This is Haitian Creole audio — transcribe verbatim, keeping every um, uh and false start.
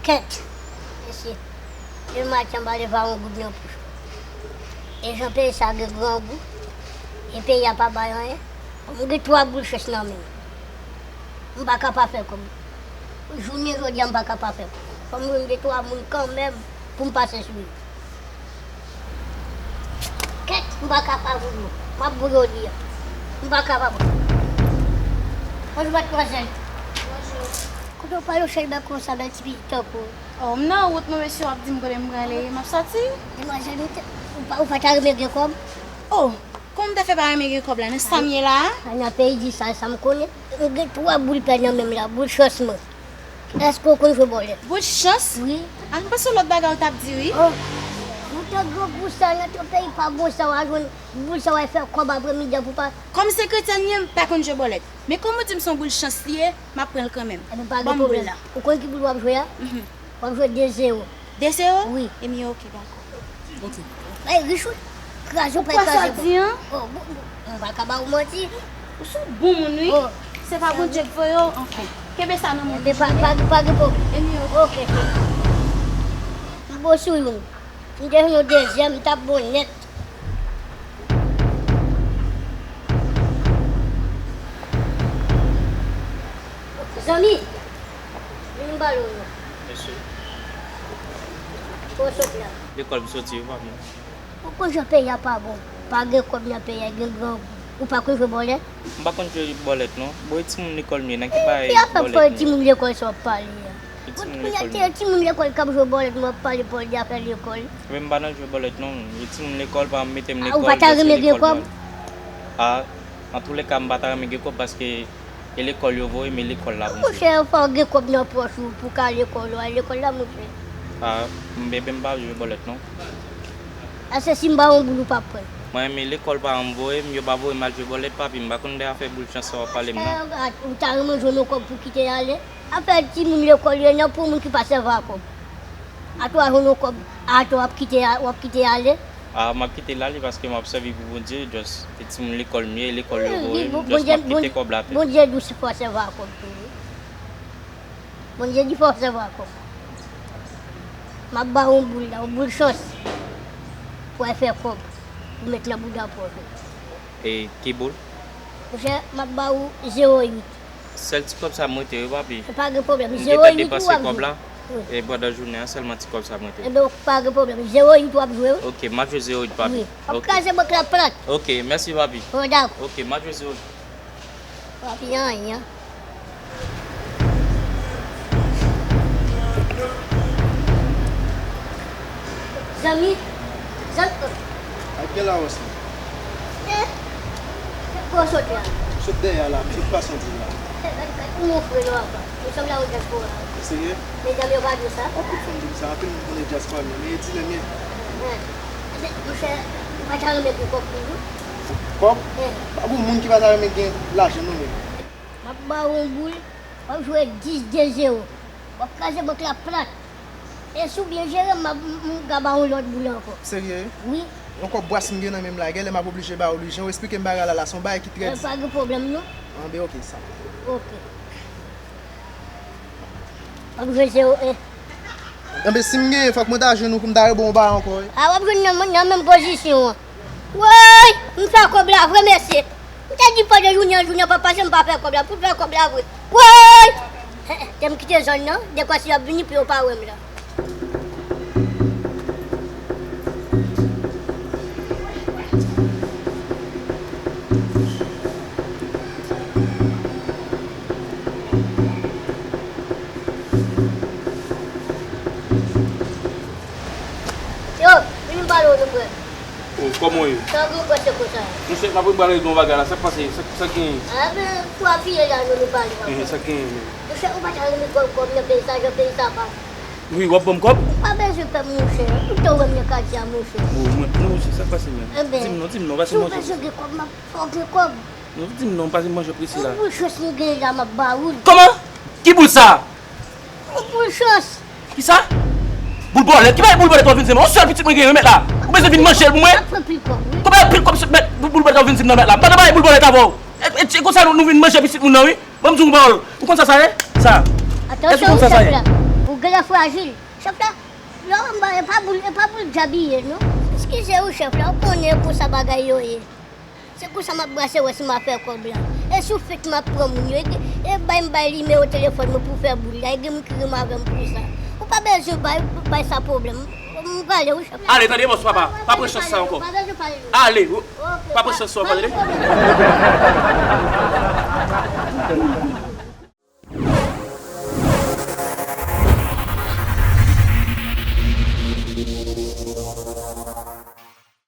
Kèt, mesye, demen maten m pa leve a yon goud nan poch mwen. E jan peyi sa gen grangou, e peyi a pa bay anyen, m gen twa boul chans nan men m. M pa ka pa fè kòb. Jounen jodi a m pa ka pa fè kòb. Fò m jwenn de twa moun kanmenm pou m pase sou yo. Kèt, m pa ka pa voye w. M ap voye w li a. M pa ka pa voye w. Bonjou, madmwazèl. Bonjou. Kote w pale w chèlbè konsa, bèl ti pitit tankou w? Oh, m nan wout, non, mesye, w ap di m kote m prale. M ap sòti. Demwazèl, ou te, ou pa, ou pa ta renmen gen kòb? Oh, kòman m ta fè pa renmen gen kòb la? Nan sa m ye la a? A, nan peyi di sa, sa m konnen. M gen twa boul pè nan men m la, boul chans mwen. Èske w konn jwe bòlèt? Boul chans? Wi. A, m panse yon lòt bagay ou t ap di, wi. Oh, ou te gen boul sa nan ton peyi pa bon sa, w a jwenn boul sa, w a fè kòb aprèmidi a pou pa. Kòm se kretyèn m ye, m pa konn jwe bòlèt. Men kòm ou di m se yon boul chans li ye, m ap pran l kanmenm. Ebyen, pa gen pwoblèm. Ban m boul la. Ou konn ki boul w ap jwe a? Mhm. W ap jwe de zewo. De zewo? Wi. Ebyen, oke, dakò. Ok. Bay rich, wi. Kraze, ou pa kraze. Ou kwè sa w di an? Oh, bon, bon, m pa ka ba ou manti. Ou se yon bon moun, wi. Oh. Se pa Bondye k voye w, anfen. Kenbe sa nan men w. Ebyen, pa, pa, pa gen pwoblèm. Ebyen, oke. Oke. M bon sou youn. M te jwenn yon dezyèm, m t ap bon nèt. Zanmi, vin m pale w non. Mesye. Kote w sot la? Lekòl m soti, wi, papi. Ou konn jan peyi a pa bon. Pa gen kòb nan peyi a, gen grangou. Ou pa konn jwe bòlèt? M pa konn jwe bòlèt, non. Bon, e timoun lekòl m ye, nan ki bagay bòlèt m ye? Ki afè pou timoun lekòl sa w ap pale a? E timoun lekòl m ye. Timoun lekòl k ap jwe bòlèt, m ap pale pou de afè lekòl. Men m pa nan jwe bòlèt, non. E timoun lekòl pa mete m lekòl, paske lekòl pa. A, ou pa ta renmen gen kòb? A, antoulèka, m pa ta renmen gen kòb paske e lekòl yo voye m, e lekòl la pou m jwe. Monchè, fò w gen kòb nan pòch ou pou w ka al lekòl ou, al lekòl la, monchè. A, m, bebe, m pa jwe bòlèt, non. Èske si m ba w yon boul, ou p ap pran l? Mwen, men lekòl paran m voye m, yo pa voye m al jwe bòlèt, papi, m pa konn de afè boul chans sa w ap pale m nan. Monchè, ou ta renmen jwenn yon kòb pou kite ale? Afè timoun lekòl yo, nan pou moun ki pa sèvi a kòb. Atò w a jwenn yon kòb, atò w ap kite a, w ap kite ale? A, m ap kite l ale paske m ap sèvi pou Bondye, just e timoun lekòl m ye, lekòl yo voye m, just m ap kite kòb la atè. Bondye di w si fò w sèvi a kòb tou, wi. Bondye di fò w sèvi a kòb. M ap ba w yon boul la, yon boul chans. Pou w al fè kòb. Pou w met nan bouda pòch ou. E ki boul? Monchè, m ap ba ou zewo uit. Sèl ti kòb sa m rete, wi, papi. Pa gen pwoblèm. M te pèdi depase kòb la. Wi. E pandan jounen an, sèlman ti kòb sa m rete. Ebyen, pa gen pwoblèm. Zewo uit w ap jwe, wi. Ok, m ap jwe zewo uit, papi. Wi. W ap kraze bank la plat. Ok, mèsi, papi. Bon, dakò. Ok, m ap jwe zewo uit. Papi, anyen. Zanmi, zanmi. Ak gen lawòs la. Eh, kote w sot la? Sot dèyè a la, m sot pase yon dil la. Eh, gade, gade, ou monfre non, apa. Ou sanble a yon dyaspora. Ou serye? Medam yo pa di w sa? Anpil fanm di m sa, anpil moun konnen dyaspora m ye, men e dilè m ye. Eh, monchè, ou pa ta renmen gen kòb toujou? Kòb? Eh. Pa gen moun ki pa ta renmen gen lajan non, men. M ap ba w yon boul, w ap jwe dis de zewo. W ap kraze bank la plat. E si w byen jere, m ap, m, m ka ba w yon lòt boul ankò. Serye? Wi. Yon kòb bwas m gen nan men m la, genlè m ap oblije ba w li. Jan w esplike m bagay la la, se yon bagay ki trè di. Pa gen pwoblèm non. Anben, ok, sa. Ok. W ap jwe zewo en. Anben, si m genyen, fòk mwen ta jwenn ou pou m ta rebo yon bagay ankò, wi. A, w ap jwenn nan, nan menm pozisyon an. Woy! M fè kòb la vre, mesye. M te di pandan jounen an, jounen an pa pase, m pa fè kòb la. Pou fè kòb la vre. Woy! Lè m kite zòn nan, dekwa si y ap vini pou yo pa wè m la. Yo, vini m pale w, non, frè. Oh, kòman w ye? Sa w gen prese konsa? Monchè, m ap pale de yon bagay la, sa k pase? Sa, sa k genyen? A, men, pou apiye la, non, nou pale, papa. Ehe, sa k genyen menm? Monchè, ou pa ta renmen kòb, kòb nan peyi sa, jan peyi sa pa. Wi, w ap ban m kòb? Ou pa bezwen pè m, monchè. Ou te wè m nan katye a, monchè. Oh, mwen, non, monchè, sa k pase menm? Di m non, di m non, pase manje. Si w bezwen gen kòb, m ap fè w gen kòb. Non, di m non, pase manje Priscilla. Yon boul chans nou genyen la, m ap ba ou l. Kòman? Ki boul sa? Yon boul chans. Kisa? Boul bòlèt? Ki bagay boul bòlèt w ap vin di mwen? Yon sèl pitit mwen genyen wi mèt la. Ou bezwen vin manje l pou mwen? Sa pran pil kòb, wi. Konbyen pil kòb mèt boul bòlèt w ap vin di m nan mèt la? M pa nan bagay boul bòlèt avè w. E, e, e konsa nou, nou vin manje pitit moun nan wi. Ban m di w yon pawòl. Ou konn sa sa ye? Sa. Èske ou konn sa sa ye? Atansyon, chèf la. Ou, Genlè frajil. Chèf la, lè w wè m ba, e pa boul, e pa boul djab li ye, non. Eskize wi, chèf la, ou konnen konsa bagay yo ye. Se konsa m ap brase wè si m a fè kòb la. E sou fake m ap pran moun yo. E, e bay m bay nimewo telefòn mwen pou fè boul la. E gen moun ki rim avè m pou sa. Ou pa bezwen bay, bay sa pwoblèm. M prale wi, chèf la. Ale, tande, bòs papa. Pa pran chans sa ankò. Pa bezwen pale non. Ale, ou, pa pran chans sa ankò, tande.